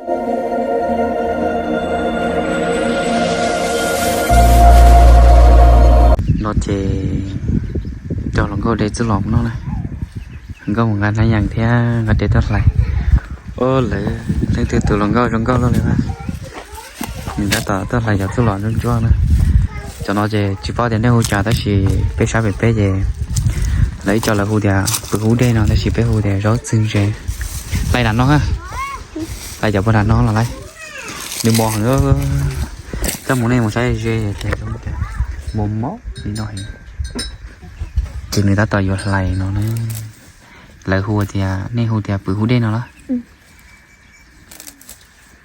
No ces cov hluas nkauj de txuj lom no na, nkauj mus nqa hnab yees thiab nqa de tuaj hlais. Ua lawv leej twg tus hluas nkauj zoo nkauj luaj li na, nws tab tom tuaj hlais cov txuj lom ntsuab ntsuab na. Cov no ces tsis paub tias nej hu cas tab sis peb sab pem peb ces lawv ib co lawv hu tias pw hub dej no tab sis peb hu tias zaub txwg ntse. Hlais nram no, hlais cov puag nram no los lawm. Nws mos heev, koj mus nej mus saib ze ces mos mos li no heev. Ces nws tab tom yuav hlais no na. Lawv hu tias, nej hu tias pw hub dej no los?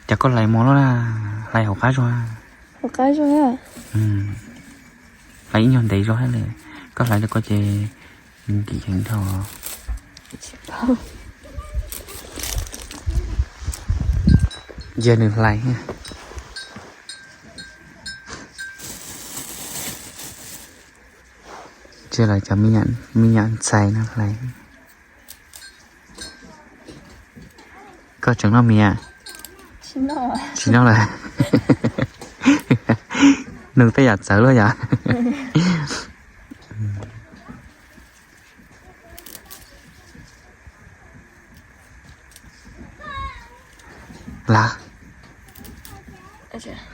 Cas koj hlais mos loj na, hlais hauv qab zog. Hlais ib nyuag ntev zog li, koj hlais rau koj ces nkim heev dhau. Yog nws hlais. Cia los cov me nyuam ntxhais no hlais. Koj tseem noj mias? Tsis noj lawm. Nug tej yam txawv luaj yom. Lav,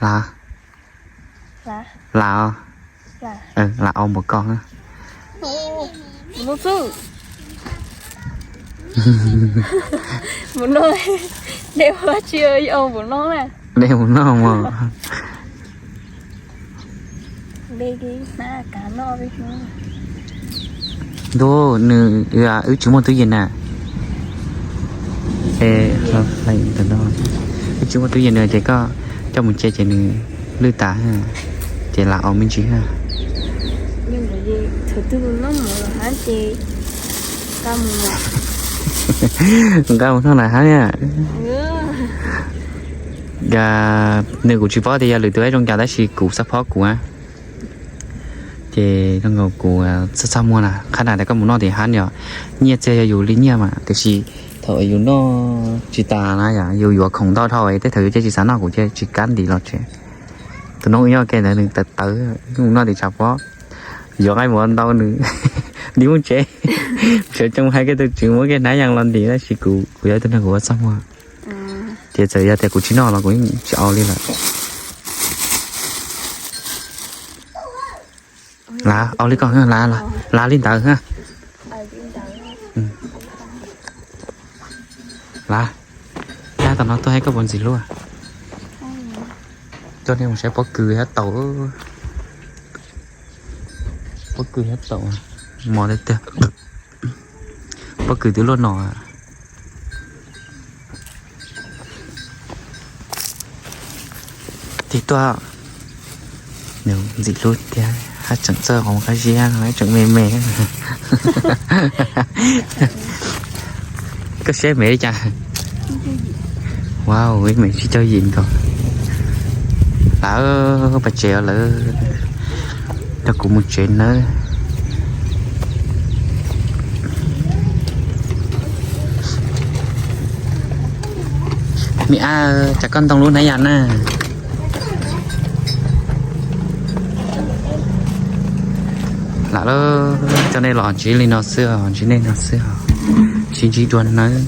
lav, lav, lav au npaum ko. Mus noj, de ua tsi, de mus noj mas. Ntuj, nws, wb tsis muaj tub yees na. Wb tsis muaj tub yees na ces koj coj mus cia ces nws lwj tas, ces lam au me ntsis. Nqa mus noj lawm hab. Nws kuv tsis paub tias yog lwm tus zoo cas tab sis kuv xab phob kuv. Ces zoo nkaus kuv txaj txaj muag na, qhab na tias koj mus noj tim hab yom, nyiaj txiag yog yus li nyiaj mas tiam sis thaum yus noj tsis tas na yom, yus yuav khoom ntau dhau, tej thaum yus cia tsis xav noj kuv cia tsis kam ntim los tsev. Tus noog nyob ke ntawd nws tawv tawv, mus noj tim tshav pob, yuav nqaij mus ua ntau nws dim mus tsev. Sawv tsees hais kiag tus tswv muab kiag hnab yees los ntim tab sis kuv, kuv yog ib tug neeg kuv ua txaj muag. Ces txawm yog tias kuv tsis noj los kuv yeej tsis au li lawm. Lav, au li ko, lav, lav li ntawd. Lav, lav tom no tuaj hais koj puas ntxim hlub. Coj nej mus saib pob kws thiab taum. Pob kws thiab taum, mos tiag tiag. Pob kws twb luaj no. Tig tuaj, ntxim hlub tiag, hab tseem txawj qhov qab ziab no tseem me me. Koj siab me li cas? Wow, ib me tsis caug yim nkaus. Lawv pais tsev lawm, rau kuv mus tsev nawb. Me ab, cas koj ntoo lub hnab yas na. Lam lawm, coj nej los ntsib li no xwb os, ntsib nej no xwb os. Sib ntsib dua nawb.